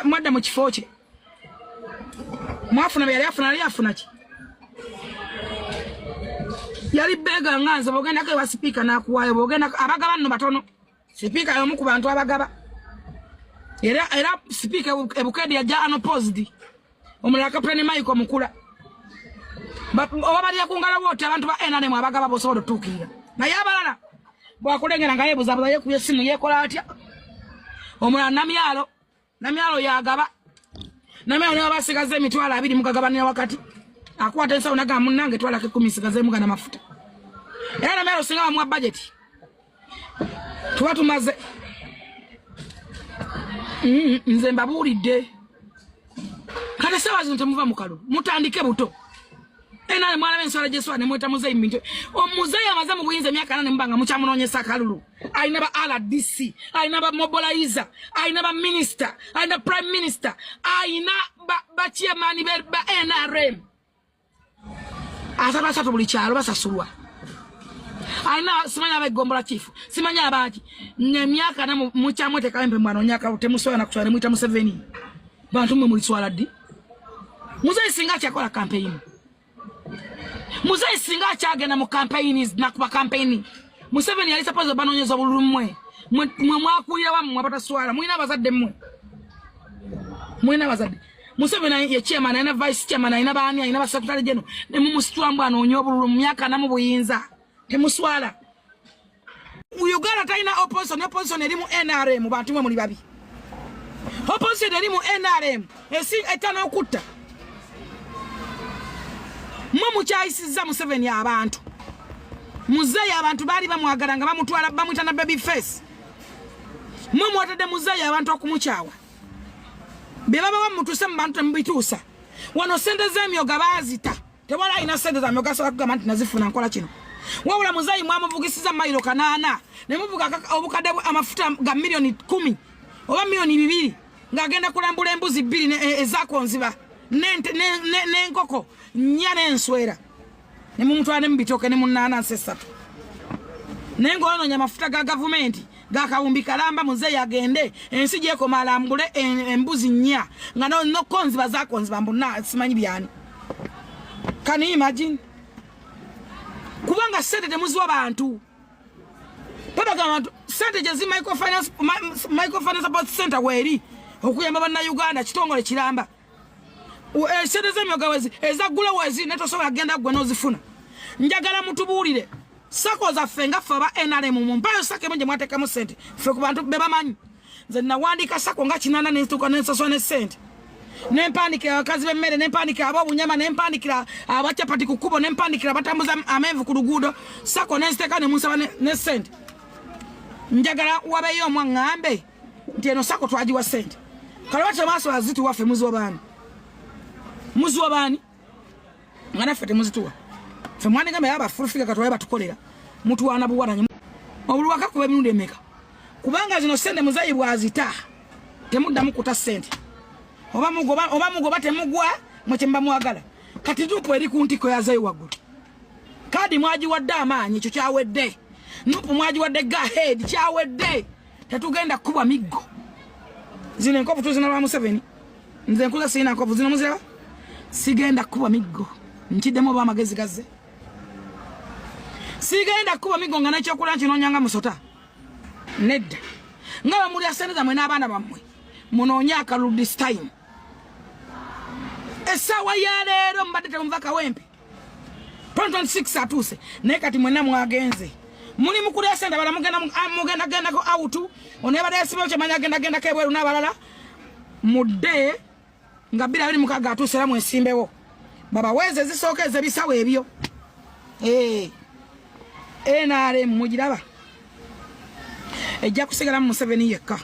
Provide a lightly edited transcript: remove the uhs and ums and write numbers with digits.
Mwadda mu kifo kye, mwafuna bye yali afuna. Yali afuna ki? Yali beega nga nze. Bwogendako ewa sipiika n'akuwaayo, bwogenda abagaba nno batono. Sipiika y'omu ku bantu abagaba, era sipiika ebukedi yajja unopposed. Omulala Kapitani Michael Mukula. Oba balya ku ngalo booti abantu ba NRM abagaba bosobola otuukirira, naye abalala bwakulengera nga yebuzabuza, yekubya essimu, yekola atya. Omulala Namyalo, Namyalo yagaba. Namyalo niwe basigaza 20,000, mugagabanira wakati, akwata ensawo nagamba, "Munnange, twalako 10, nsigazeemu gana mafuta." Era Namyalo singa bamuwa budget tuba tumaze. Nze mbabuulidde kati essaawa zino temuva mu kalulu, mutandike buto. Enale mwalaba enswala gyeswala nemweta muzeyi minto. Omuzeyi amaze mu buyinza emyaka 4, muba nga mukyamunoonyesa akalulu. Alina ba RDC, alina ba mobilizer, alina ba minister, alina prime minister, alina ba chairman ba NRM asatu asatu buli kyalo basasulwa, alina simanyi abegombola chief, simanyi abaki. Nemyaka na mukyamwetekayo mpe mwanoonya akalulu, temusobola nakuswala nemuyita Museveni. Bantu mmwe muliswala ddi? Muzeyi singa akyakola campaign, muzeyi singa akyagenda mu campaign nakuba campaign, Museveni yali suppose obanoonyeza obululu. Mmwe mwe mwakulira wammwe abataswala, mulina abazadde? Mmwe mulina abazadde? Museveni ye chairman, alina vice chairman, alina baani, alina basecretary general, ne mumusitula mbu anoonya obululu mu myaka 40 mu buyinza. Temuswala? Uganda talina opposition. Opposition eri mu NRM. Bantu mwe muli babi. Opposition eri mu NRM esi etana okutta. Mwe mukyayisizza Museveni abantu. Muzeeyi abantu baali bamwagala nga bamutwala, bamwyita na baby face. Mwe mwatadde muzeeyi abantu okumukyawa. Bye babawa mutuse mu bantu temubituusa. Wano sente z'emyoga baazita, tewali alina sente za myoga asobola kugamba nti nazifuna nkola kino. Wabula muzeeyi mwamuvugisiza mayiro 800, ne muvuga obukadde amafuta ga miliyoni 10 oba miliyoni 2, ng'agenda kulambula embuzi bbiri ezakonziba n'enkoko nnya n'enswera, ne mumutwala ne mubitooke ne munaanansi esatu, naye ng'onoonya amafuta ga gavumenti gakawumbi kalamba. Muzeeyi agende ensi gyekoma alambule embuzi nnya nga nokonziba zakonziba mbu simanyi byani. Can you imagine? Kubanga sente temuziwa bantu. Babagamba bantu sente gyezi microfinance support center weeri okuyamba bannayuganda, kitongole kiramba. Sente z'emyoga wezi ezaggula wezi, netosobola kugenda gwe n'ozifuna. Njagala mutubuulire SACCO zaffe nga ffe aba NRM, mumpayo SACCO emu gye mwateekamu sente ffe ku bantu be bamanyi. Nze nawandiika SACCO nga 8 nentuuka nensasula ne sente, nempandikira abakazi b'emmere, nempandikira ab'obunyama, nempandikira abacapati ku kkubo, nempandikira abatambuza amenvu ku luguudo. SACCO nenziteeka ne munsaba ne sente. Njagala wabeeyo omu aŋŋambe nti eno SACCO twagiwa sente. Kale bati temwasobola zituwa, ffe muziwa baani? Muziwa baani nga naffe temuzituwa? Ffe mwandigambe aba fulfiga katwaye batukolera, mutuwaana buwananyi. Obululu wakakuba emirundi emeka? Kubanga zino sente muzeeyi bwazita, temuddamu kuta sente. Oba mugoba oba mugoba temugwa, mwe kyemuba mwagala. Kati NUP eri ku ntikko yazeeyi waggulu. Kaadi mwagiwadde amaanyi, ekyo kyawedde. NUP mwagiwadde go ahead, kyawedde. Tetugenda kukubwa miggo. Zino enkovu tuzina lwa Museveni. Nze nkuza sirina nkovu zino, muziraba. Sigenda kukubwa miggo, nkiddemu oba amagezi gazze. Sigenda kukubwa miggo nga nekyokulya nkinoonyanga musota. Nedda, nga bamulya sente zammwe n'abaana bammwe. Munoonye akalulu this time. Essaawa ya leero mubadde temuva Kawempe. 2026 atuuse, naye kati mwenna mwagenze muli mukulya sente. Abala mugenda gendako out, ono yabadde yasibayo kyemanya agenda gendako ebweru n'abalala. Mudde nga 2026 atuuse, era mwesimbewo babaweeze ezisooka ez'ebisawo ebyo. NRM mugiraba ejja kusigala mu Museveni yekka.